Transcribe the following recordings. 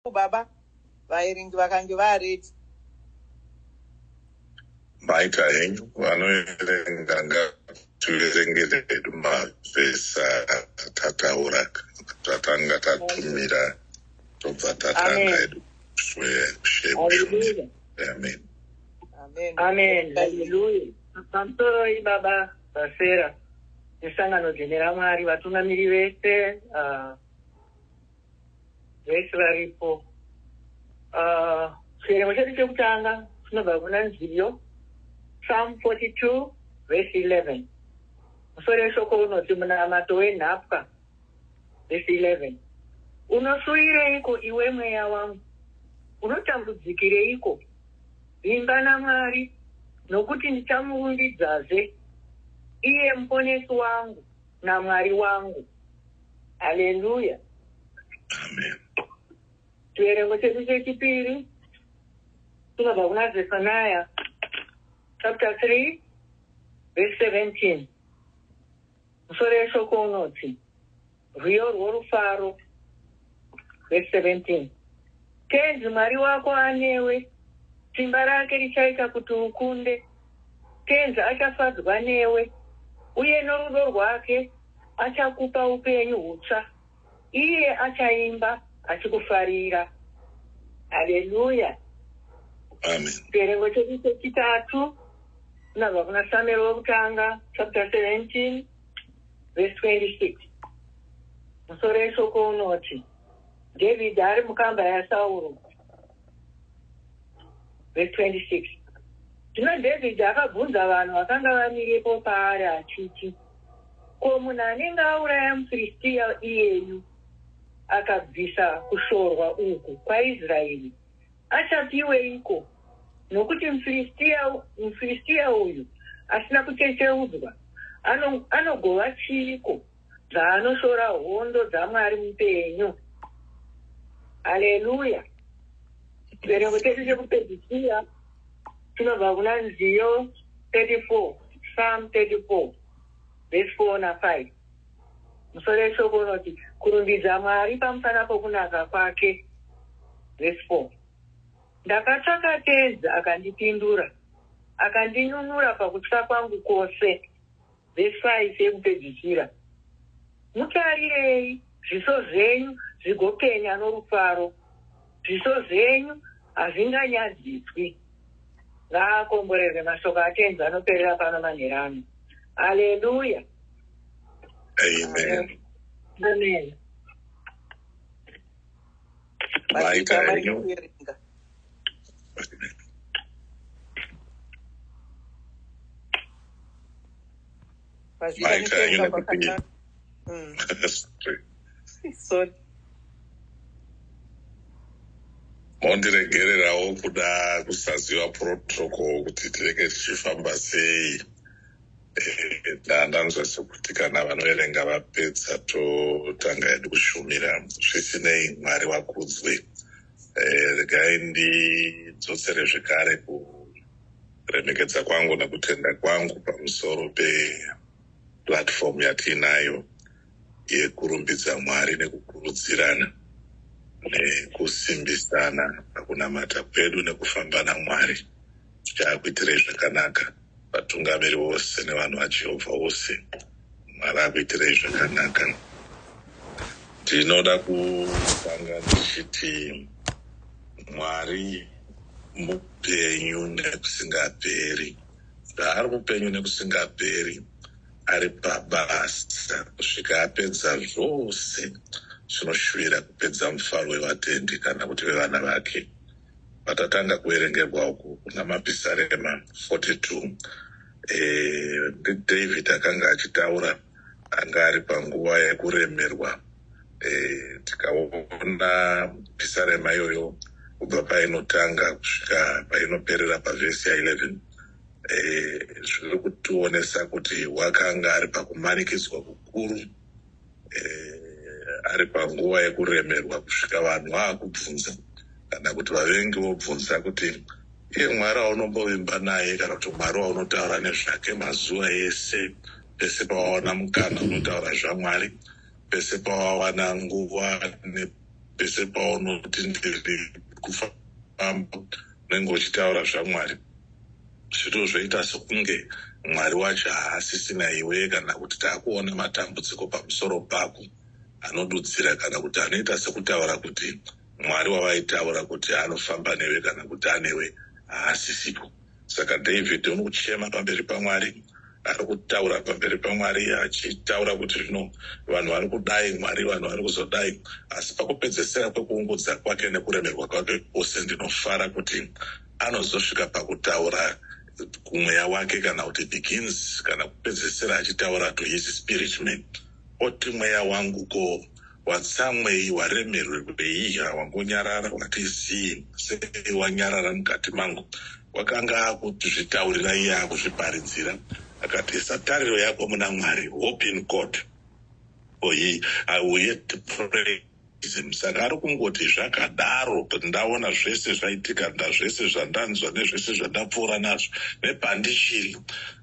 Baba vaerengi vakange varedi. Maita henyu vanoverenga ngativerengere hedu mavhesi atataura tatanga tatumira tobva tatanga Amen. hedu kushe Hallelujah. Amen. Amen. Amen. Hallelujah. Pamusoroi baba vasera nesangano dzvene raMwari vatungamiri vese vese varipo. Chiverengo chedu chekutanga chinobva kuna Nziyo Psalm 42 verse 11. Musoro weshoko unoti munamato wenhapwa verse 11. Unosuwireiko iwe mweya wangu? Unotambudzikireiko? Vimba naMwari, nokuti ndichamurumbidzazve, iye muponesi wangu naMwari wangu. Haleluya. Amen. Chiverengo chedu chechipiri chinobva kuna Zephaniah chapter 3 verse 17. Musoro weshoko unoti rwiyo rworufaro verse 17. Tenzi Mwari wako anewe, simba rake richaita kuti ukunde. Tenzi achafadzwa newe, uye norudo rwake achakupa upenyu hutsva. Iye achaimba achikufarira. Haleluya. Amen. Chiverengo chedu chechitatu chinobva kuna Samuel wekutanga chapter 17 verse 26. Musoro weshoko unoti David ari mukamba yaSauro. Verse 26. Zvino David akabvunza vanhu vakanga vamirepo paari achiti, ko munhu anenge auraya muFiristia iyeyu akabvisa kushorwa uku kwaIsraeri achapiweiko? Nokuti muFiristia uyu asina kuchecheudzwa anogova chiiko zvaanoshora hondo dzaMwari mupenyu? Haleluya. Chiverengo chedu chekupedzisira chinobva kuna Nziyo 34, Psalm 34, verse 4 na5. Musoro weshoko unoti kurumbidza Mwari pamusana pokunaka kwake. Verse 4. Ndakatsvaka Tenzi akandipindura, akandinunura pakutya kwangu kwose. Verse 5 yekupedzisira. Mutarirei zviso zvenyu zvigopenya norufaro, zviso zvenyu hazvinganyadziswi. Ngaakomborerwe mashoko aTenzi anoperera pano manherano. Haleluya. Amen. Amen. Maita Mazvita henyu. kuverenga. Mazvita Maita henyu nekuverenga nekuti kwakanaka. Sorry. Mondiregererawo kuda kusaziva protocol kuti tinenge tichifamba sei. Ndanzwa sekuti kana vanoverenga vapedza totanga hedu kushumira. Zvisinei, Mwari wakudzwe. Regai ndidzosere zvekare kuremekedza kwangu nekutenda kwangu pamusoro peplatform yatiinayo yekurumbidza Mwari nekukurudzirana nekusimbisana pakunamata kwedu nekufamba naMwari. Tichakuitirei zvakanaka vatungamiri vose nevanhu vaJehovha vose. Mwari akuitirei zvakanaka. Ndinoda kutanga ndichiti Mwari mupenyu nekusingaperi. Zvaari mupenyu nekusingaperi ari pabasa kusvika apedza zvose zvinoshuvira kupedza mufaro wevatendi kana kuti vevana vake. Patatanga kuverengerwa uku kuna Mapisarema 42, David akanga achitaura anga ari panguva yekuremerwa. Tikaona pisarema iyoyo kubva painotanga kusvika painoperera pavhesi ya11, zviri kutionesa kuti wakanga ari pakumanikidzwa kukuru, ari panguva yekuremerwa kusvika vanhu vaakubvunza kana kuti vavengi vobvunza kuti iye Mwari waunombovimba naye kana kuti Mwari waunotaura nezvake mazuva ese, pese pawawana mukana unotaura zvaMwari, pese pawawana nguva Pese paunoti ndiri kufamba, unenge uchitaura zvaMwari, zviro zvoita sekunge Mwari wacho haasisina iwe, kana kuti taakuona matambudziko pamusoro pako anodudzira kana kuti anoita sekutaura kuti Mwari wavaitaura kuti anofamba newe kana kuti anewe haasisipo. Saka David uri kuchema pamberi paMwari, ari kutaura pamberi paMwari achitaura kuti zvino vanhu vari kudai, Mwari, vanhu vari kuzodai. Asi pakupedzesera kwekuungudza kwake nekuremerwa kwake kwose, ndinofara kuti anozosvika pakutaura kumweya wake, kana kuti begins, kana kupedzesera achitaura to his spirit man. Oti, "Mweya wangu, ko watsamwei? Waremerwei? Wangonyarara wati zii sei? Wanyarara mukati mangu." Wakanga akuzvitaurira iye, akuzviparidzira, akati, "Isa tariro yako muna Mwari, hope in God, for he I will yet praise him." Saka ari kungoti zvakadaro, ndaona zvese zvaitika, ndazvese zvandanzwa nezvese zvandapfuura nazvo nepandichiri,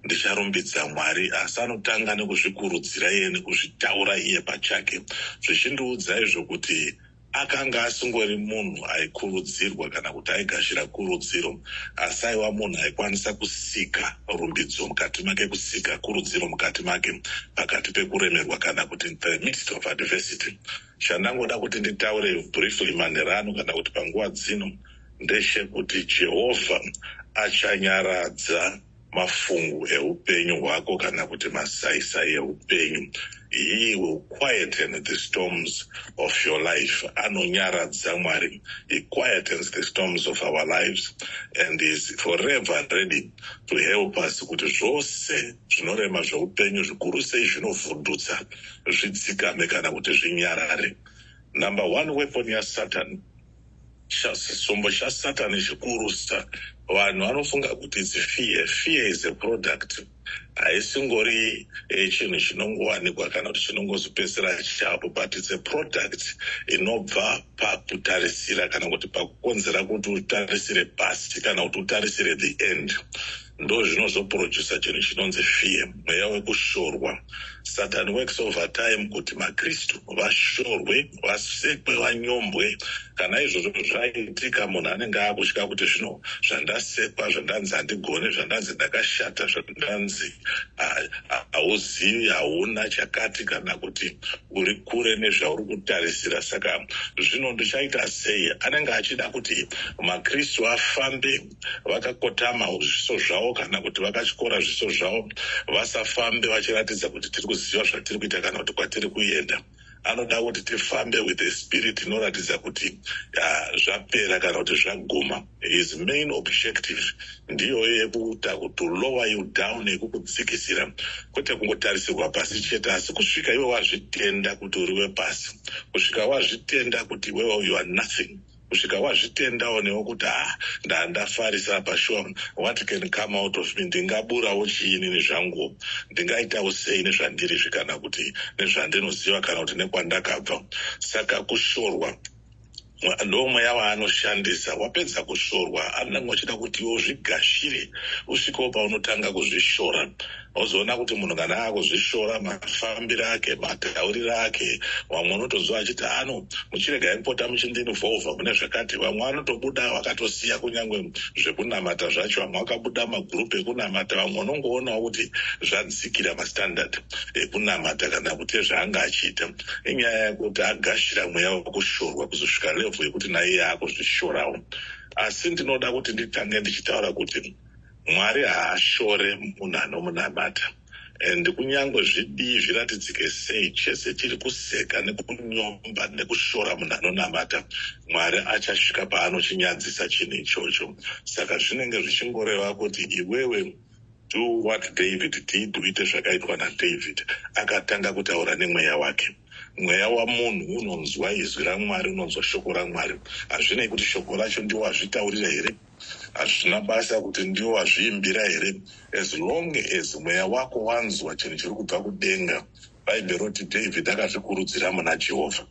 ndicharumbidza Mwari. Asi anotanga nekuzvikurudzira iye, nekuzvitaura iye pachake, zvichindiudza izvo kuti akanga asingori munhu aikurudzirwa kana kuti aigashira kurudziro, asi aiva munhu aikwanisa kusika rumbidzo mukati make, kusika kurudziro mukati make pakati pekuremerwa, kana kuti in the midst of adversity. Chandangoda kuti nditaure briefly manherano, kana kuti panguva dzino, ndechekuti Jehovha achanyaradza mafungu eupenyu hwako, kana kuti masaisai eupenyu. He will quieten the storms of your life. Anonyaradza Mwari. He quietens the storms of our lives and is forever ready to help us kuti zvose zvinorema zveupenyu, zvikuru sei zvinovhundutsa, zvidzikame kana kuti zvinyarare. Number one weapon yaSatan, chombo chaSatani chikurusa, vanhu vanofunga kuti it's fear. Fear is a product, haisingori chinhu chinongowanikwa kana kuti chinongozopedzisira chapo, but it's a product inobva pakutarisira, kana kuti pakukonzera kuti utarisire pasi, kana kuti utarisire the end. Ndo zvinozoprodusa chinhu chinonzi fear, mweya wekushorwa. Satan works over time kuti maKristu vashorwe, vasekwe, vanyombwe. Kana izvozvo zvaitika, munhu anenge akutya kuti zvino zvandasekwa, zvandanzi handigone, zvandanzi ndakashata, zvandanzi hauzivi, hauna chakati, kana kuti uri kure nezvauri kutarisira, saka zvino ndichaita sei? Anenge achida kuti maKristu afambe vakakotama zviso zvavo, kana kuti vakatyora zviso zvavo, vasafambe vachiratidza kuti tiri kuziva zvatiri kuita kana kuti kwatiri kuenda. Anoda kuti tifambe with a spirit inoratidza kuti zvapera kana kuti zvaguma. His main objective ndiyo yekuita to lower you down, yekukudzikisira, kwete kungotarisirwa pasi chete, asi kusvika iwe wazvitenda kuti uri wepasi, kusvika wazvitenda kuti iwewe you are nothing, kusvika wazvitendawo newo kuti, "Ah, ndandafarisa pasure. What can come out of me? Ndingaburawo chiinini zvangu? Ndingaitawo sei nezvandirizvi, kana kuti nezvandinoziva, kana kuti nekwandakabva?" Saka kushorwa ndo mweya waanoshandisa. Wapedza kushorwa, anenge achida kuti iwe uzvigashire, usvikewo paunotanga kuzvishora. Wozoona kuti munhu kana akuzvishora, mafambiro ake, matauriro ake, vamwe unotonzwa achiti, "Ano muchiregai kupota muchindinvolva mune zvakati." Vamwe vanotobuda vakatosiya kunyange zvekunamata zvacho, vamwe vakabuda magurupu ekunamata, vamwe unongoonawo kuti zvadzikira mastandard ekunamata kana kuti ezvaanga achiita. Inyaya yekuti agashira mweya wekushorwa kuzosvika level yekuti naiye akuzvishorawo. Asi ndinoda kuti nditange ndichitaura kuti Mwari haashore munhu anomunamata, and kunyange zvidii, zviratidzike sei, chese chiri kuseka nekunyomba nekushora munhu anonamata, Mwari achasvika paanochinyadzisa chinhu ichocho. Saka zvinenge zvichingoreva kuti iwewe do what David did, uite zvakaitwa naDavid. Akatanga kutaura nemweya wake. Mweya wamunhu unonzwa izwi raMwari, unonzwa shoko raMwari. Hazvinei kuti shoko racho ndiwo wazvitaurira here, hazvina basa kuti ndiwo wazviimbira here, as long as mweya wako wanzwa chinhu chiri kubva kudenga. Bhaibheri roti David akazvikurudzira muna Jehovha,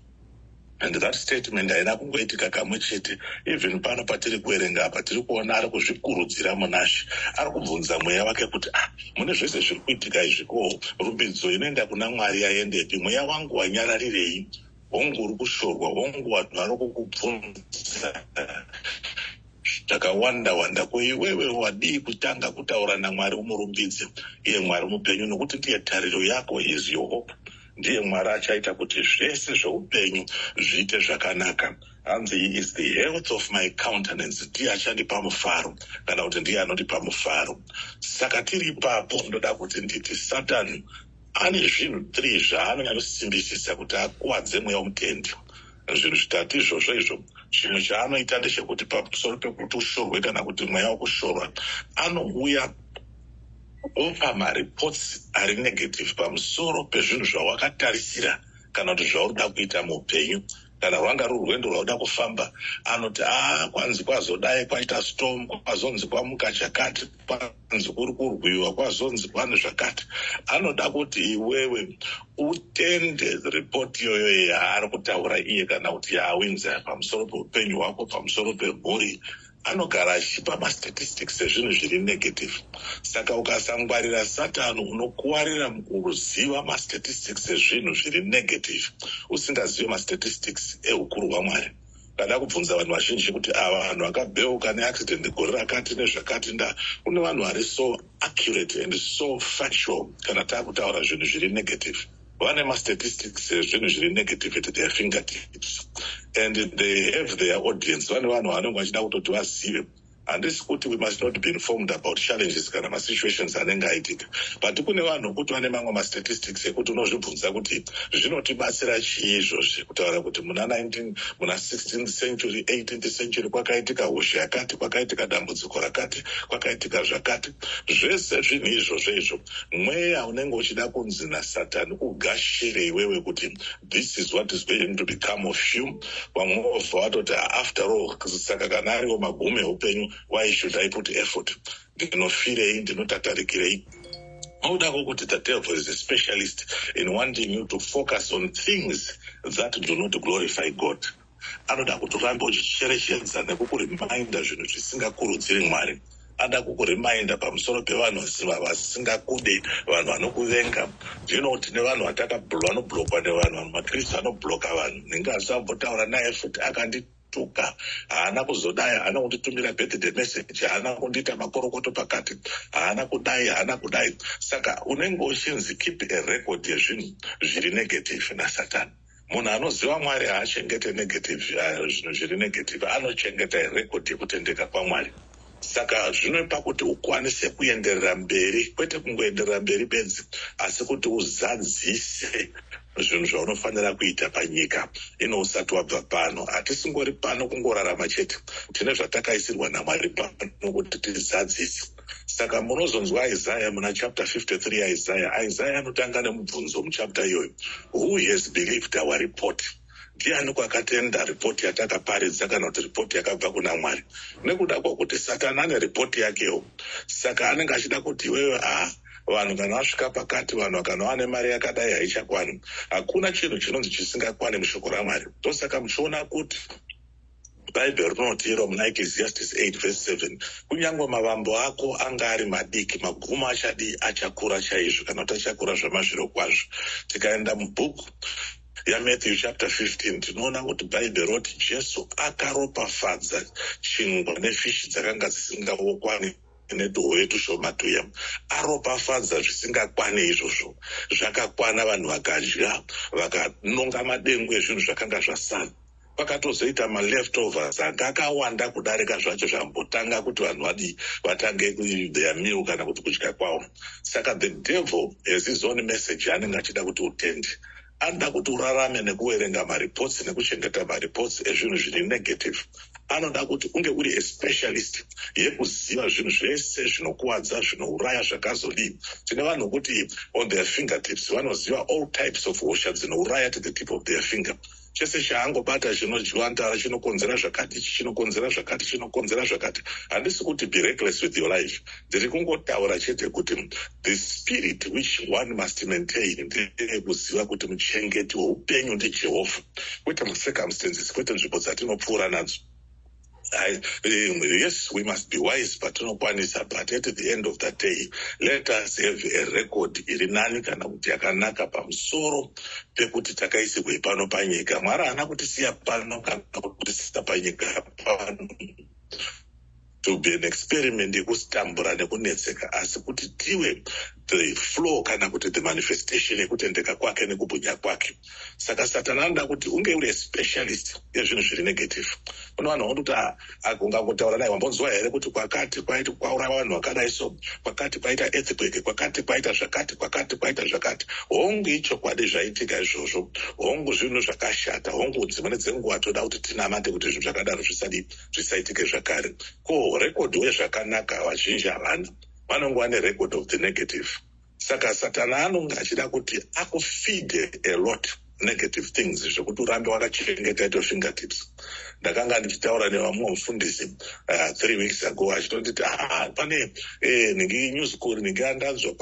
and that statement haina kungoitika kamwe chete. Even pano patiri kuverenga apa, tiri kuona ari kuzvikurudzira munaShe. Ari kubvunza mweya wake kuti, "Ah, mune zvese zviri kuitika izvi, ko rumbidzo inoenda kuna Mwari yaendepi? Mweya wangu wanyararirei?" Hongu, uri kushorwa, hongu, vanhu vari kukubvunza zvakawanda wanda. Ko iwewe wadii kutanga kutaura naMwari, umurumbidze iye Mwari mupenyu, nokuti ndiye tariro yako, is your hope. Ndiye Mwari achaita kuti zvese zveupenyu zviite zvakanaka. Hanzi, "He is the health of my countenance." Ndiye achandipa mufaro, kana kuti ndiye anondipa mufaro. Saka tiri ipapo, ndoda kuti nditi Satani ane zvinhu three zvaanonyanyosimbisisa kuti akuwadze mweya womutendi, zvinhu zvitatu izvozvo izvo. Chimwe chaanoita ndechekuti pamusoro pekuti ushorwe kana kuti mweya wokushorwa, anouya opa mareports ari negative pamusoro pezvinhu zvawakatarisira kana kuti zvauri kuita muupenyu. Kana rwanga ruri rwendo rwauda kufamba, anoti, "A, kwanzi kwazodai, kwaita storm, kwazonzi kwamuka chakati, kwanzi kuri kurwiwa, kwazonzi kwane zvakati." Anoda kuti iwewe utende ripoti iyoyo yaari kutaura iye kana kuti yaawinza pamusoro peupenyu hwako, pamusoro pemhuri. Anogara achipa mastatistics ezvinhu zviri negative. Saka ukasangwarira Satani, unokuwarira mukuziva mastatistics ezvinhu zviri negative, usingazivi mastatistics eukuru hwaMwari. Kada kubvunza vanhu vazhinji kuti ava vanhu vakabheuka neaccident gore rakati nezvakati, nda kune vanhu vari so accurate and so factual. Kana taakutaura zvinhu zviri negative, vane mastatistics ezvinhu zviri negative at their fingertips, and they have their audience. Vane vanhu vanenge vachida kutoti vazive. Handisi kuti we must not be informed about challenges kana masituations anenge aitika, but kune vanhu kuti vane mamwe mastatistics ekuti unozvibvunza kuti zvinotibatsira chii izvozvi kutaura kuti muna 19, muna 16th century, 18th century kwakaitika hosha yakati, kwakaitika dambudziko rakati, kwakaitika zvakati. Zvese zvinhu izvozvo izvo, mweya unenge uchida kunzi naSatani ugashire iwewe kuti this is what is going to become of you. Vamwe vobva vatoti, "After all, saka kana ariwo magumo eupenyu, why should I put effort? Ndinofirei? Ndinotatarikirei?" Nokuda kwokuti the devil is a specialist in wanting you to focus on things that do not glorify God. Anoda kuti urambe uchicherechedza nekukurimainda zvinhu zvisingakurudziri Mwari. Anoda kukurimainda pamusoro pevanhu vasingakude, vanhu vanokuvenga. Ndino tine vanhu vatakavanoblokwa nevanhu, maKristu anobloka vanhu. Ninge asambotaura naye futi, akandituka, haana kuzodai, haana kunditumira birthday message, haana kundiita makorokoto pakati, haana kudai, haana kudai. Saka unenge uchinzi keep a record yezvinhu zviri negative naSatani. Munhu anoziva Mwari haachengete negative, zvinhu zviri negative. Anochengeta record yekutendeka kwaMwari. Saka zvinopa kuti ukwanise kuenderera mberi, kwete kungoenderera mberi bedzi, asi kuti uzadzise zvinhu zvaunofanira kuita panyika ino usati wabva pano. Hatisingori pano kungorarama chete, tine zvatakaisirwa naMwari pano kuti tizadzise. Saka munozonzwa Isaya muna chapter 53 yaIsaya. Isaya anotanga nemubvunzo muchapter iyoyo: "Who has believed our report?" Ndiani kwakatenda ripoti yatakaparidza, kana kuti ripoti yakabva kuna Mwari? Nekuda kwokuti Satani ane ripoti yakewo. Saka anenge achida kuti iwewe, haa, vanhu kana vasvika pakati, vanhu kana vane mari yakadai, haichakwani. Hakuna chinhu chinonzi chisingakwani mushoko raMwari. Ndosaka muchiona kuti Bhaibheri rinoti iro muna Ecclesiastes 8 verse 7, kunyange mavambo ako anga ari madiki, magumo achadii? Achakura chaizvo, kana kuti achakura zvamazviro kwazvo. Tikaenda mubhuku yaMatthew chapter 15, tinoona kuti Bhaibheri roti Jesu akaropafadza chingwa nefishi dzakanga dzisingaokwani netuhove tushoma tuya. Aropafadza zvisingakwani izvozvo, zvakakwana. Vanhu vakadya, vakanonga madengu ezvinhu zvakanga zvasara. Pakatozoita maleftovers anga akawanda kudarika zvacho zvambotanga kuti vanhu vadii, vatange their meal, kana kuti kudya kwavo. Saka the devil has his own message anenge achida kuti utende. Anoda kuti urarame nekuverenga mareports nekuchengeta mareports ezvinhu zviri negative. Anoda kuti unge uri aspecialist yekuziva zvinhu zvese zvinokuwadza, zvinouraya, zvakazodii. Tine vanhu kuti on their fingertips vanoziva all types of hosha dzinouraya to the tip of their finger. Chese chaangobata chinodyiwa ndara chinokonzera zvakati, ichi chinokonzera zvakati, chinokonzera zvakati. Handisi kuti be reckless with your life. Ndiri kungotaura chete kuti the spirit which one must maintain ndeyekuziva kuti muchengeti weupenyu ndiJehovha, kwete mucircumstances, kwete nzvimbo dzatinopfuura nadzo. Yes, we must be wise patinokwanisa, but at the end of the day, let us have a record iri nani kana kuti yakanaka pamusoro pekuti takaisirwei pano panyika. Mwari haana kutisiya pano kana kutisiya panyika pano to be an experiment yekutambura nekunetseka, asi kuti tive the flow kana kuti the manifestation yekutendeka kwake nekubwinya kwake. Saka Satani anoda kuti unge uri specialist yezvinhu zviri negative. Kune vanhu vanoti ungangotaura naye, "Wambonzwa here kuti kwakati kwaiti kwauraiwa vanhu vakadai so, kwakati kwaita earthquake, kwakati kwaita zvakati, kwakati kwaita zvakati?" Hongu, ichokwadi zvaitika izvozvo. Hongu, zvinhu zvakashata. Hongu, dzimweni dzenguva toda kuti tinamate kuti zvinhu zvakadaro zvisadi zvisaitike zvakare. Ko record wezvakanaka vazhinji havana, vanongova nerecord of the negative. Saka Satani anonge achida kuti akufeede a lot negative things zvekuti urambe wakachengeta at your fingertips. Ndakanga ndichitaura nevamwe mufundisi 3 weeks ago, achitonditi, "Ah, pane nhingi news kuri nhingi yandanzwa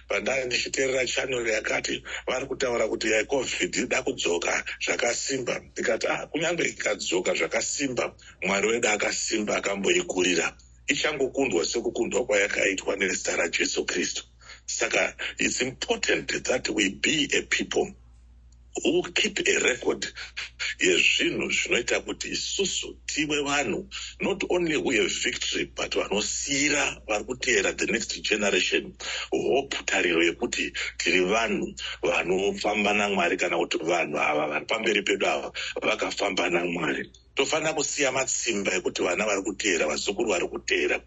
pandaa ndichiteerera channel yakati, vari kutaura kuti COVID ida kudzoka zvakasimba." Ndikati, "Ah, kunyange ikadzoka zvakasimba, Mwari wedu akasimba, akamboikurira. Ichangokundwa sekukundwa kwayakaitwa nezita raJesu Kristu." Saka it's important that we be a people who keep a record yezvinhu zvinoita kuti isusu tive vanhu not only who have victory, but vanosiyira vari kuteera, the next generation, hope, tariro yekuti tiri vanhu vanofamba naMwari, kana kuti vanhu ava vari pamberi pedu ava vakafamba naMwari. Tofanira kusiya matsimba ekuti vana vari kuteera, vazukuru vari kuteera,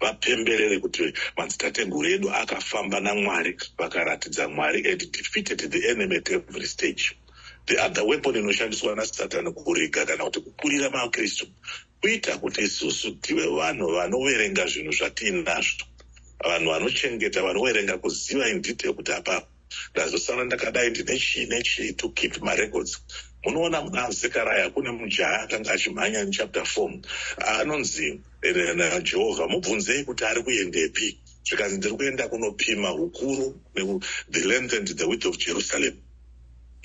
vapemberere kuti madzitateguru edu akafamba naMwari, vakaratidza Mwari and defeated the enemy at every stage. The other weapon inoshandiswa naSatani kuriga kana kuti kukurira maKristu kuita kuti isusu tive vanhu vanoverenga zvinhu zvatiinazvo, vanhu vanochengeta, vanoverenga, kuziva in detail kuti apa ndazosara ndakadai, ndine chii nechii, to keep marecords. Munoona muna Zekaraya kune mujaha akanga achimhanya muchapter 4, anonzi naJehovha, "Mubvunzei kuti ari kuendepi." Zvikanzi, "Ndiri kuenda kunopima ukuru, the length and the width of Jerusalem."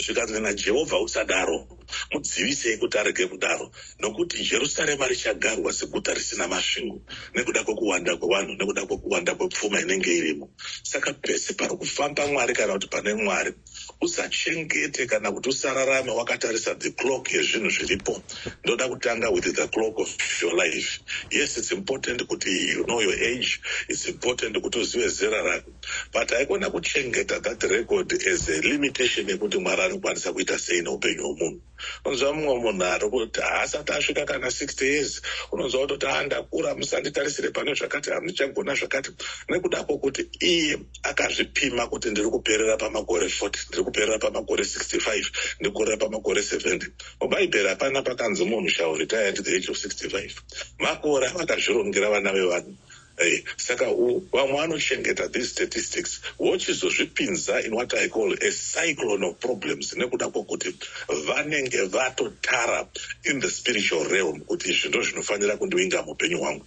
Zvikanzi naJehovha, "Usadaro, mudzivisei kuti arege kudaro, nokuti Jerusarema richagarwa seguta risina masvingo nekuda kwekuwanda kwevanhu, nekuda kwekuwanda kwepfuma inenge irimo." Saka pese pari kufamba Mwari kana kuti pane Mwari, usachengete kana kuti usararame wakatarisa the clock yezvinhu zviripo. Ndoda kutanga with the clock of your life. Yes, it's important kuti you know your age, it's important kuti uzive zera rako, but haikona kuchengeta that record as a limitation yekuti Mwari anokwanisa kuita sei neupenyu hwomunhu. Unonzwa mumwe munhu ari kuti haasati asvika kana 60 years, unonzwa kutoti, "Andakura, musanditarisire pane zvakati, handichagona zvakati," nekuda kwokuti iye akazvipima kuti ndiri kuperera pamakore 40, ndiri kuperera pamakore 65, ndiri kuperera pamakore 70. MuBhaibheri hapana pakanzi munhu shall retire at the age of 65. Makore avakazvirongera vana vevanhu. Saka vamwe vanochengeta these statistics, vochizozvipinza in what I call a cyclone of problems, nekuda kwokuti vanenge vatotara in the spiritual realm kuti izvi ndo zvinofanira kundivinga muupenyu hwangu.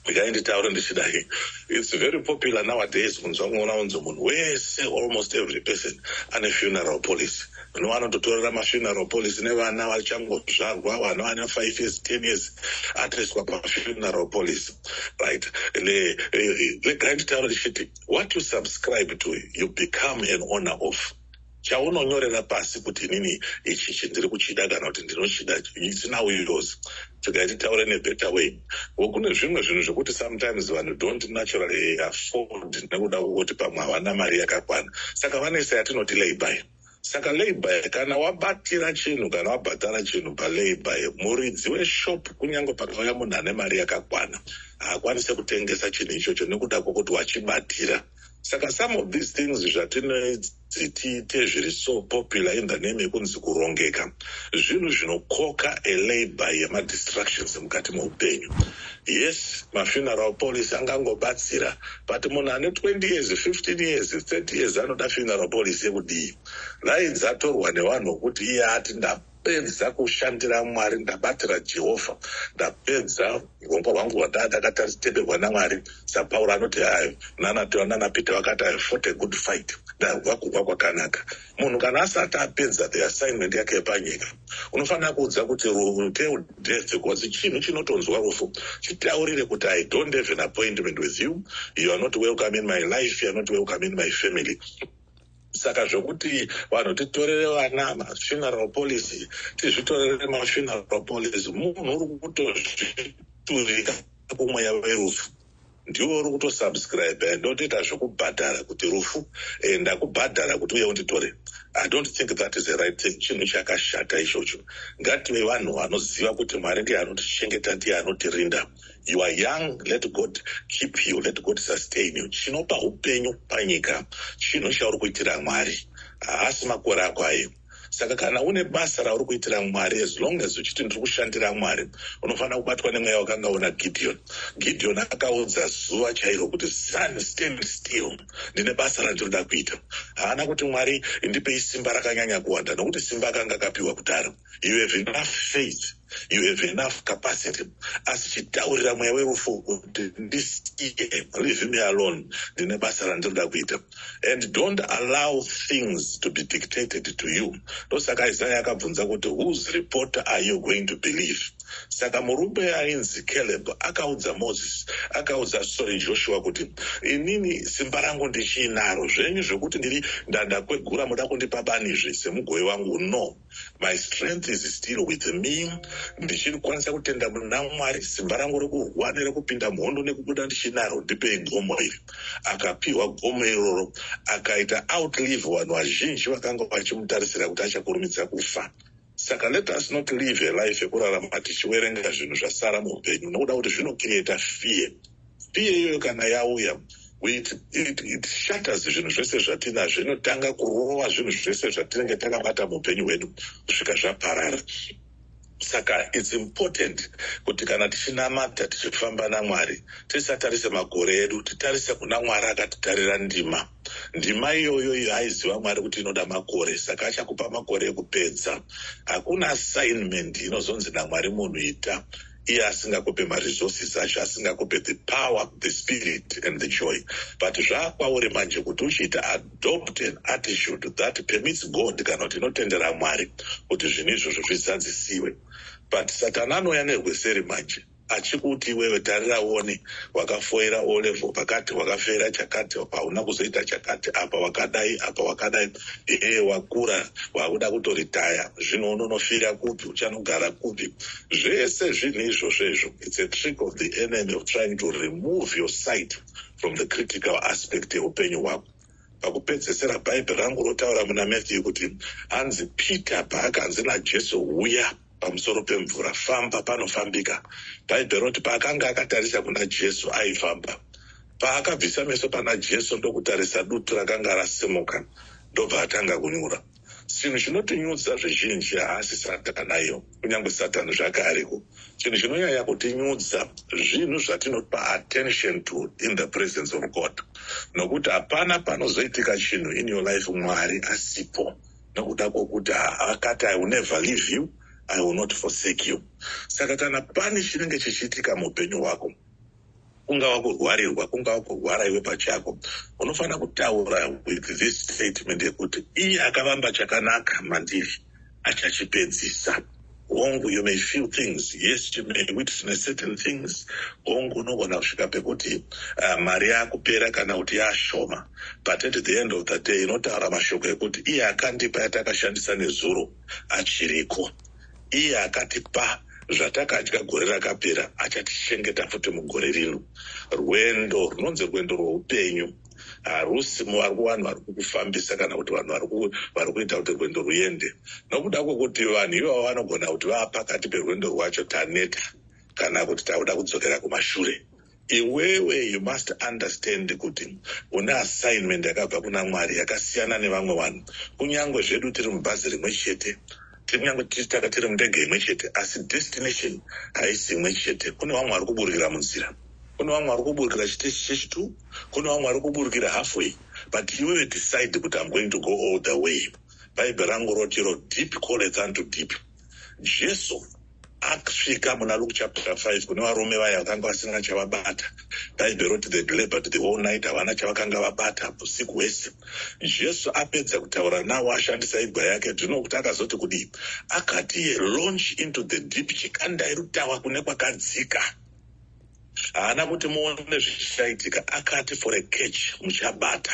Regai nditaure ndichidai, it's very popular nowadays kunzwa kuona unzi munhu wese, almost every person, ane funeral policy. Vano vanototorera mafuneral policy nevana vachangozvarwa, vana vane 5 years, 10 years, atoiswa pafuneral policy, right? Regai nditaure ndichiti, what you subscribe to, you become an owner of. Chaunonyorera pasi kuti inini ichi ndiri kuchida kana kuti ndinochida, it's now yours. Tikai titaure nebetter way. Kune zvimwe zvinhu zvekuti sometimes vanhu don't naturally afford nekuda kwokuti pamwe havana mari yakakwana, saka vanoisa yatinoti layby. Saka layby, kana wabatira chinhu, kana wabhadhara chinhu palayby, muridzi weshop, kunyange pakauya munhu ane mari yakakwana, haakwanisi kutengesa chinhu ichocho nekuda kwokuti wachibatira. Saka some of these things zvatinodzi tiite zviri so popular in the name yekunzi kurongeka, zvinhu zvinokoka a layby yemadistractions mukati meupenyu. Yes, mafuneral policy angangobatsira, but munhu ane 20 years, 15 years, 30 years anoda funeral policy yekudii? Dai dzatorwa nevanhu vokuti iye ati Ndapedza kushandira Mwari, ndabatira Jehovha, ndapedza urongwa hwangu hwandaa ndakatateberwa naMwari. SaPauro anoti ayo nanaPeter vakati, "I fought a good fight, ndarwa kurwa kwakanaka." Munhu kana asati apedza the assignment yake yepanyika, unofanira kuudza kuti tell death, because chinhu chinotonzwa rufu. Chitaurire kuti, "I don't have an appointment with you. You are not welcome in my life, you are not welcome in my family." Saka zvokuti vanhu titorere vana mafuneral policy, tizvitorere mafuneral policy, munhu uri kutozviturika kumweya werufu. Ndiwo uri kutosubscribe, ndotoita zvokubhadhara kuti rufu, ndakubhadhara kuti uye unditore. I don't think that is the right thing. Chinhu chakashata ichocho. Ngative vanhu vanoziva kuti Mwari ndiye anotichengeta, ndiye anotirinda. You are young, let God keep you, let God sustain you. Chinopa upenyu panyika chinhu chauri kuitira Mwari, haasi makore ako ayo. Saka kana une basa rauri kuitira Mwari, as long as uchiti ndiri kushandira Mwari, unofanira kubatwa nemweya wakanga una Gideon. Gideon akaudza zuva chairo kuti, "Sun, stand still, ndine basa randinoda kuita." Haana kuti, "Mwari, ndipei simba rakanyanya kuwanda," nokuti simba akanga akapiwa kudhara. You have enough faith, you have enough capacity, asi chitaurira mweya werufu kuti, "Ndisiye, leave me alone, ndine basa randinoda kuita." And don't allow things to be dictated to you. Ndosaka Isaya akabvunza kuti, "Whose report are you going to believe?" Saka murume ainzi Caleb akaudza Moses, akaudza, sorry, Joshua kuti, "Inini simba rangu ndichiinaro. Zvenyu zvokuti ndiri ndandakwegura, muda kundipa banizve semugove wangu? No, my strength is still with me. Ndichiri kukwanisa kutenda muna Mwari. Simba rangu rekurwa nerekupinda muhondo nekubuda ndichinaro. Ndipei gomo iri." Akapiwa gomo iroro, akaita outlive vanhu vazhinji vakanga vachimutarisira kuti achakurumidza kufa. Saka let us not live a life yekurarama tichiwerenga zvinhu zvasara muupenyu, nokuda kuti zvinocreata fear. Fear iyoyo kana yauya, it shatters zvinhu zvese zvatinazvo, inotanga kurova zvinhu zvese zvatinenge takabata muupenyu hwedu kusvika zvaparara. Saka it's important kuti kana tichinamata, tichifamba naMwari, tisatarise makore edu, titarise kuna Mwari akatitarira ndima. Ndima iyoyo iyo aiziva Mwari kuti inoda makore, saka achakupa makore ekupedza. Hakuna assignment inozonzi naMwari munhu ita, iye asingakupe maresources acho, asingakupe the power, the spirit and the joy. But zvaakwauri manje kuti uchiita adopt an attitude that permits God, kana kuti inotendera Mwari kuti zvinhu izvozvo zvizadzisiwe. But Satani anouya nerweseri manje achikuti, "Iwewe, tarira uone, wakafoira O level pakati, wakafeira chakati, hauna kuzoita chakati, apa wakadai, apa wakadai. Ee, wakura, wakuda kutoritaya zvino, unonofira kupi? Uchanogara kupi?" Zvese zvinhu izvozvo izvo, it's a trick of the enemy of trying to remove your sight from the critical aspect yeupenyu hwako. Pakupedzesera, Bhaibheri rangu rotaura muna Matthew kuti hanzi Peter paakanzi naJesu, "Uya pamusoro pemvura, famba, panofambika," Bhaibheri roti paakanga akatarisa kuna Jesu aifamba. Paakabvisa meso pana Jesu ndokutarisa dutu rakanga rasimuka, ndobva atanga kunyura. Chinhu chinotinyudza zvizhinji haasi Satani, kunyange Satani zvake ariko. Chinhu chinonyanya kutinyudza zvinhu zvatinopa attention to in the presence of God, nokuti hapana panozoitika chinhu in your life Mwari asipo, nokuda kwokuti akati, "I will never leave you, I will not forsake you." Saka kana pane chinenge chichiitika muupenyu hwako, kungava kurwarirwa, kungava kurwara iwe pachako, unofanira kutaura with this statement yekuti, "Iye akavamba chakanaka mandiri achachipedzisa." Hongu, you may feel things, yes, you may witness certain things. Hongu, unogona kusvika pekuti mari yakupera kana kuti yashoma, but at the end of the day inotaura mashoko ekuti, "Iye akandipa yatakashandisa nezuro achiriko. Iye akatipa zvatakadya gore rakapera achatichengeta futi mugore rino." Rwendo runonzi rwendo rweupenyu harusi vanhu vari kukufambisa kana kuti vanhu vari kuita kuti rwendo ruende, nokuda kwokuti vanhu ivavo vanogona kuti vaa pakati perwendo rwacho, taneta kana kuti tauda kudzokera kumashure. Iwewe, you must understand kuti une assignment yakabva kuna Mwari yakasiyana nevamwe vanhu. Kunyange zvedu tiri mubhazi rimwe chete, kunyange taka tiri mundege imwe chete, asi destination haisi imwe chete. Kune vamwe vari kuburukira munzira, kune vamwe vari kuburukira chiteshi chechitu, kune vamwe vari kuburukira halfway, but iwewe decide kuti, "I'm going to go all the way." Bhaibheri rangu rotiro, "Deep calleth unto deep." Jesu asvika muna Luke chapter 5 kune varume vaya vakanga vasina chavabata. Bhaibheri roti they labored the whole night, havana chavakanga vabata usiku hwese. Jesu apedza kutaura navo, ashandisa igwa yake, ndinokuti akazoti kudii? Akati, "Launch into the deep," chikandai rutawa kune kwakadzika. Haana kuti muone zvichaitika, akati for a catch, muchabata.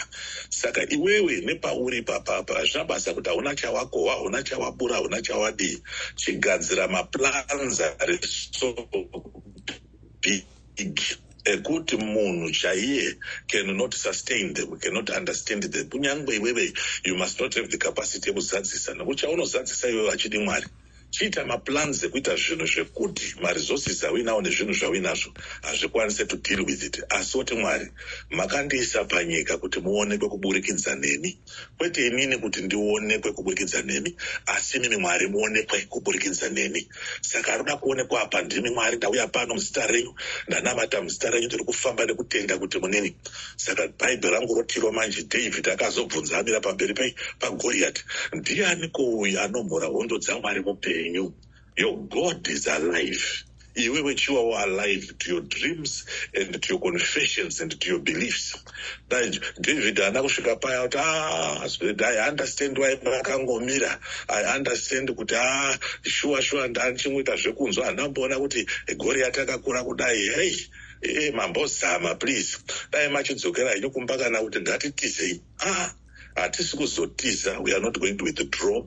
Saka iwewe nepauri papapa, hazvina basa kuti hauna chawakohwa, hauna chawabura, hauna chawadii, chigadzira maplans ari so big ekuti munhu chaiye cannot sustain them, cannot understand them. Kunyange iwewe, you must not have the capacity yekuzadzisa, nekuti chaunozadzisa iwewe hachidi Mwari. Chiita maplans ekuita zvinhu zvekuti maresources auinawo nezvinhu zvauinazvo hazvikwanise to deal with it. Asi woti, "Mwari, makandiisa panyika kuti muonekwe kuburikidza neni, kwete inini kuti ndionekwe kuburikidza nemi, asi imimi Mwari muonekwe kuburikidza neni. Saka aroda kuonekwa apa ndimi Mwari. Ndauya pano muzita renyu, ndanamata muzita renyu, ndiri kufamba nekutenda kuti munini." Saka Bhaibheri rangu rotiro manje, David akazobvunza amira pamberi paGoriati, "Ndiani ko uyu anomhura hondo dzaMwari mupenyu?" Your God is alive. Iwewe chiwawo alive to your dreams and to your confessions and to your beliefs. David haana kusvika paya kuti, "Ah, I understand why makangomira. I understand kuti, ah, shuwa shuwa, ndachimboita zvekunzwa, handamboona kuti Goriati akakura kudai. Hei, e mambozama, please, dai machidzokera henyu kumba, kana kuti ngatitizei." Ah, hatisi kuzotiza. We are not going to withdraw.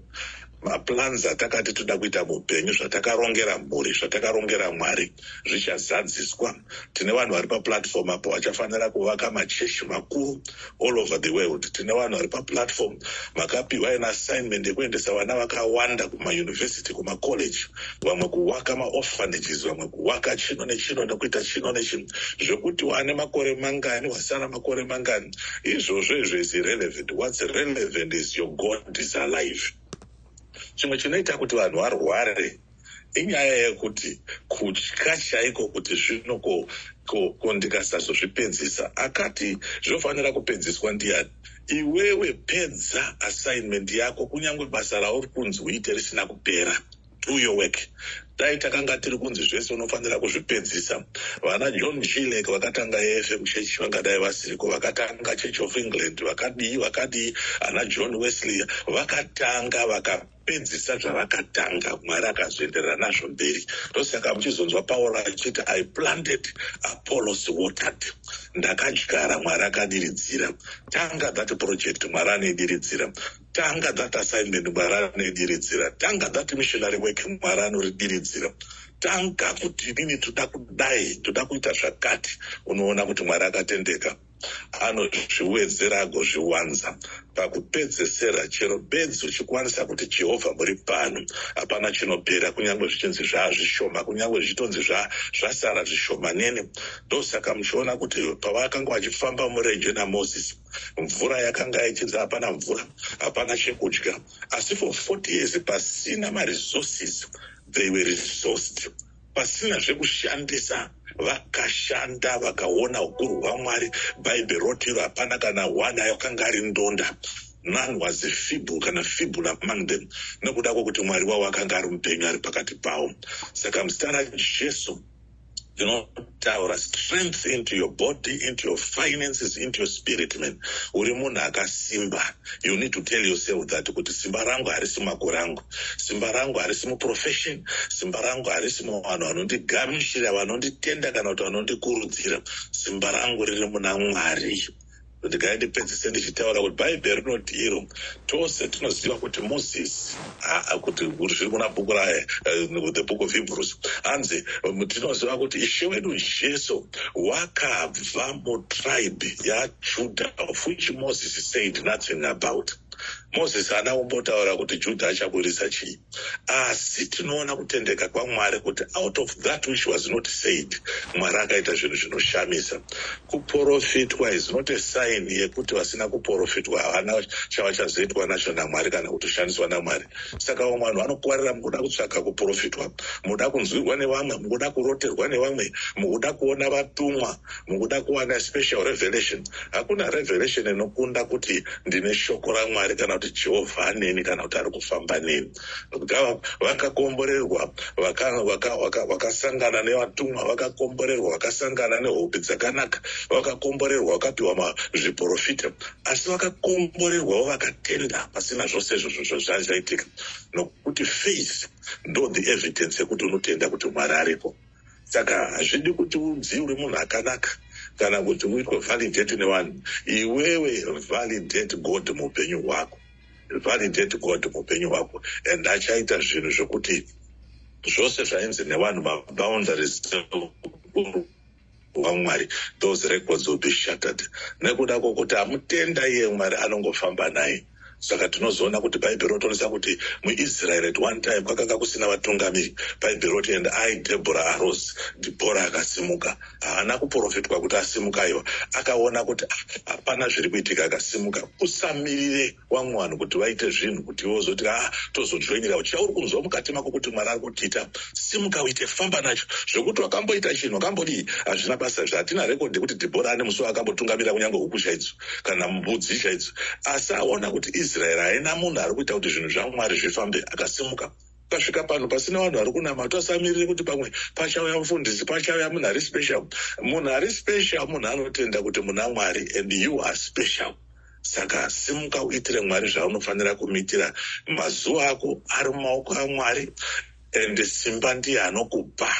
Maplans atakati toda kuita muupenyu, zvatakarongera mhuri, zvatakarongera Mwari, zvichazadziswa. Tine vanhu vari paplatform apo vachafanira kuvaka machechi makuru all over the world. Tine vanhu vari paplatform makapiwa an assignment yekuendesa vana vakawanda kumayunivhesity, kumacollege, vamwe kuvaka maorphanages, vamwe kuvaka chino nechino, nekuita chino nechino. Zvekuti wane makore mangani, wasara makore mangani, izvozvo izvo is irrelevant. What's relevant is your God is alive. Chimwe chinoita kuti vanhu varware inyaya yekuti kutya chaiko kuti zvino ko ndikasazozvipedzisa. Akati zvinofanira kupedziswa ndiani? Iwewe pedza assignment yako, kunyange basa rauri kunzi uite risina kupera. Do your work. Dai takanga tiri kunzi zvese unofanira kuzvipedzisa, vana John G. Lake vakatanga AFM Church vangadai vasiriko, vakatanga Church of England vakadii, vakadii, ana John Wesley vakatanga, vakapedzisa zvavakatanga, Mwari akazoenderera nazvo mberi. Ndosaka muchizonzwa Pauro achiti, "I planted, Apollos watered." Ndakadyara, Mwari akadiridzira. Tanga that project, Mwari anoidiridzira. Tanga that assignment, Mwari anoidiridzira. Tanga that missionary work, Mwari anoridiridzira. Tanga kuti inini toda kudai, toda kuita zvakati, unoona kuti Mwari akatendeka, anozviwedzera agozviwanza pakupedzesera. Chero bedzi uchikwanisa kuti, "Jehovha, muri pano," hapana chinopera, kunyange zvichinzi zvaa zvishoma, kunyange zvichitonzi zvasara zvishomanene. Ndosaka muchiona kuti pavakanga vachifamba murenje naMozisi, mvura yakanga ichinzi hapana mvura, hapana chekudya, asi for 40 years pasina maresources, they were resourced. Pasina zvekushandisa, vakashanda, vakaona ukuru hwaMwari. Bhaibheri rotiro hapana kana one yakanga ari ndonda. None was feeble kana feeble among them, nekuda kwokuti Mwari wavo akanga ari mupenyu, ari pakati pavo. Saka muzita raJesu ndinotaura strength into your body, into your finances, into your spirit man. Uri munhu akasimba. You need to tell yourself that kuti simba rangu harisi makore angu, simba rangu harisi muprofession, simba rangu harisi muvanhu vanondigamuchira, vanonditenda, kana kuti vanondikurudzira. Simba rangu riri muna Mwari. Ndigai ndipedzise ndichitaura kuti Bhaibheri rinoti iro, tose tinoziva kuti Mozisi, kuti zviri muna bhuku ra the Book of Hebrews, hanzi tinoziva kuti Ishe wedu Jesu wakabva mutribe yaJudha, of which Moses said nothing about. Mozisi haana kumbotaura kuti Judha achaburisa chii, asi tinoona kutendeka kwaMwari kuti out of that which was not said, Mwari akaita zvinhu zvinoshamisa. Kuprofitwa is not a sign yekuti vasina kuprofitwa havana chavachazoitwa nacho naMwari kana kutoshandiswa naMwari. Saka vamwe vanhu vanokwarira mukuda kutsvaka kuprofitwa, mukuda kunzwirwa nevamwe, mukuda kuroterwa nevamwe, mukuda kuona vatumwa, mukuda kuwana special revelation. Hakuna revelation inokunda kuti ndine shoko raMwari kana kuti Jehovha aneni kana kuti ari kufamba neni. Vakakomborerwa vakasangana nevatumwa, vakakomborerwa vakasangana nehope dzakanaka, vakakomborerwa vakapiwa zviprofita, asi vakakomborerwawo vakatenda pasina zvose izvozvo zvaitika, nokuti faith ndo the evidence yekuti unotenda kuti Mwari aripo. Saka hazvidi kuti unzi uri munhu akanaka kana kuti uitwe validate nevanhu. Iwewe validate God muupenyu hwako, validate God muupenyu hwako, and achaita zvinhu zvokuti zvose zvainzi nevanhu maboundaries hwaMwari, those records will be shattered, nekuda kwokuti amutenda iye Mwari anongofamba naye. Saka tinozoona kuti Bhaibheri rotonesa kuti muIsraeri at one time kwakanga kusina vatungamiri. Bhaibheri roti, "And I, Deborah, arose." Dhibhora akasimuka. Haana kuprofitwa kuti asimuka. Aiwa, akaona kuti ah, hapana zviri kuitika, akasimuka. Usamirire vamwe vanhu kuti vaite zvinhu kuti iwe uzoti, "Ah, tozojoinira." Chauri kunzwa mukati mako kuti Mwari ari kutiita, simuka uite, famba nacho. Zvokuti wakamboita chinhu, wakambodii, hazvina basa. Zvatina rekodhi yekuti Dhibhora ane musi waakambotungamira kunyange huku chaidzo kana mbudzi chaidzo, asi aona kuti Israeri haina munhu ari kuita kuti zvinhu zvaMwari zvifambe, akasimuka. Ukasvika panhu pasina vanhu vari kunamata, usamirire kuti pamwe pachauya mufundisi, pachauya munhu ari special. Munhu ari special munhu anotenda kuti muna Mwari, and you are special. Saka simuka uitire Mwari zvaunofanira kumuitira. Mazuva ako ari mumaoko aMwari, and simba ndiye anokupa.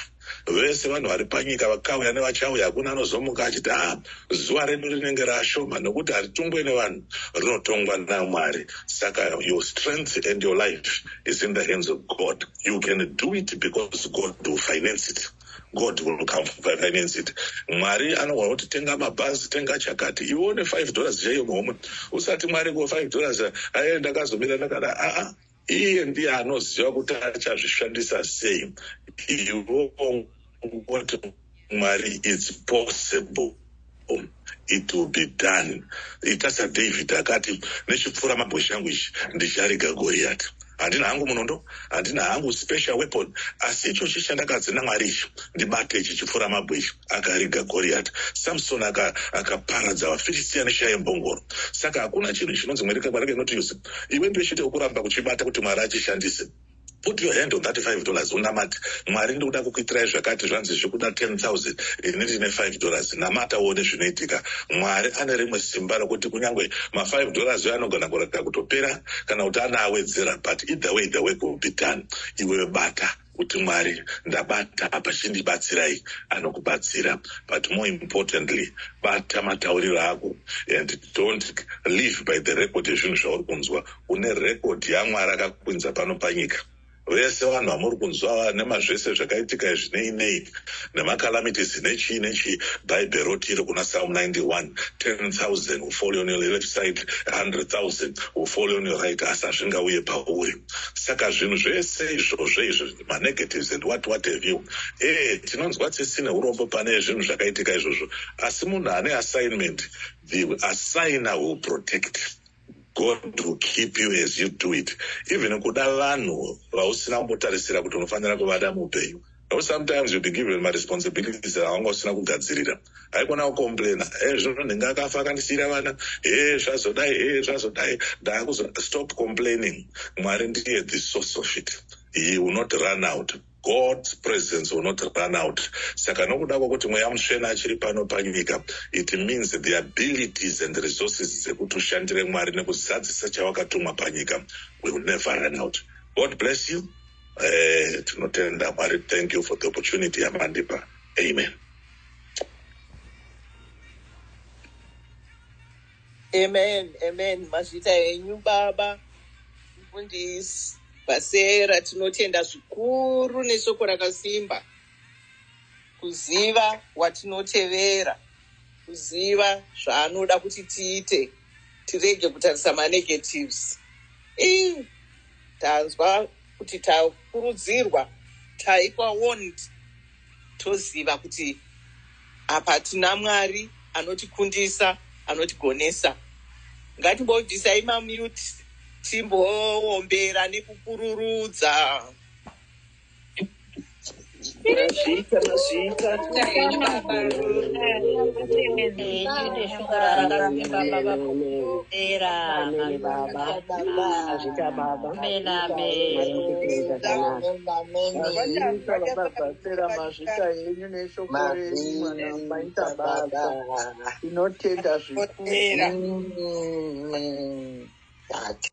Vese vanhu vari panyika, vakauya nevachauya, hakuna anozomuka achiti, "A ah, zuva redu rinenge rashoma," nokuti haritongwe nevanhu, rinotongwa naMwari. Saka your strength and your life is in the hands of God. You can do it because God will finance it. God will come finance it. Mwari anogona kuti, "Tenga mabhazi, tenga chakati." Iwe une $5 chaiyo muhomwe, usati, "Mwari, ko $5 aye ndakazomira ndakada." Aa, iye ndiye anoziva kuti achazvishandisa sei. Iwe ungoti, "Mwari, it's possible, it will be done." Ita saDavid akati, "Nechipfuura mabwe changu ichi ndichariga Goriyati. Handina hangu munondo, handina hangu special weapon, asi ichochi chandakadzi naMwari ichi, ndibate ichi chipfuura mabwe ichi." Akariga Goriyati. Samson akaparadza vaFiristia neshaya yembongoro. Saka hakuna chinhu chinonzi Mwari cannot use. Iwe ndiwe chete wekuramba kuchibata kuti Mwari achishandise. Put your hand on that $5, unamate, "Mwari, ndikuda kukuitirai zvakati, zvanzi zvikuda 10,000, ini ndine $5." Namata uone zvinoitika. Mwari ane rimwe simba rokuti kunyange ma$5 yo anogona kurega kutopera kana kuti anaawedzera, but either way the work will be done. Iwewe bata kuti, "Mwari, ndabata apa, chindibatsirai." Anokubatsira. But more importantly, bata matauriro ako and don't live by the record yezvinhu zvauri kunzwa. Une record yaMwari akakwinza pano panyika. Vese vanhu vamuri kunzwa nemazvese zvakaitika izvi, nei nei, nemacalamities, nechii nechii, Bhaibheri roti iri kuna Psalm 91, 10,000 will fall on your left side, 100,000 will fall on your right, asi hazvingauye pauri. Saka zvinhu zvese izvozvo izvo, manegatives and what have you, tinonzwa tsitsi neurombo pane zvinhu zvakaitika izvozvo, asi munhu ane assignment, the assigner will protect. God will keep you as you do it. Even kuda vanhu vausina kumbotarisira kuti unofanira kuvada muupenyu. No, sometimes you'll be given maresponsibilities awanga usina kugadzirira. Haikona kucomplaina, "E, zvino nhinge akafa akandisiyira vana, e zvazodai, e zvazodai, ndaakuzo." Stop complaining. Mwari ndiye the source of it. He will not run out. God's presence will not run out. Saka nokuda kwokuti Mweya Mutsvene achiri pano panyika, it means the abilities and resources dzekuti ushandire Mwari nekuzadzisa chawakatumwa panyika will never run out. God bless you. Tinotenda Mwari. Thank you for the opportunity yamandipa. Amen. Amen, amen. Mazvita henyu baba mufundisi Basera. Tinotenda zvikuru neshoko rakasimba, kuziva watinotevera, kuziva zvaanoda kuti tiite, tirege kutarisa manegatives. Ii, tanzwa kuti takurudzirwa, taikwa warned, toziva kuti apa tina Mwari anotikundisa, anotigonesa. Ngatimbobvisai mamute, timboombera nekupururudza. Mazviita, mazviita. Henyu baba. Henyu neshoko rakasimba baba era. Amen baba. Mazvita baba. Amen, Mwari amen. mukupedza zvakanaka. Mazviita baba Bhatsera, mazvita henyu neshoko renyu mwana, maita Mazvita basa. baba. Tinotenda zvikuru. Era. Tati.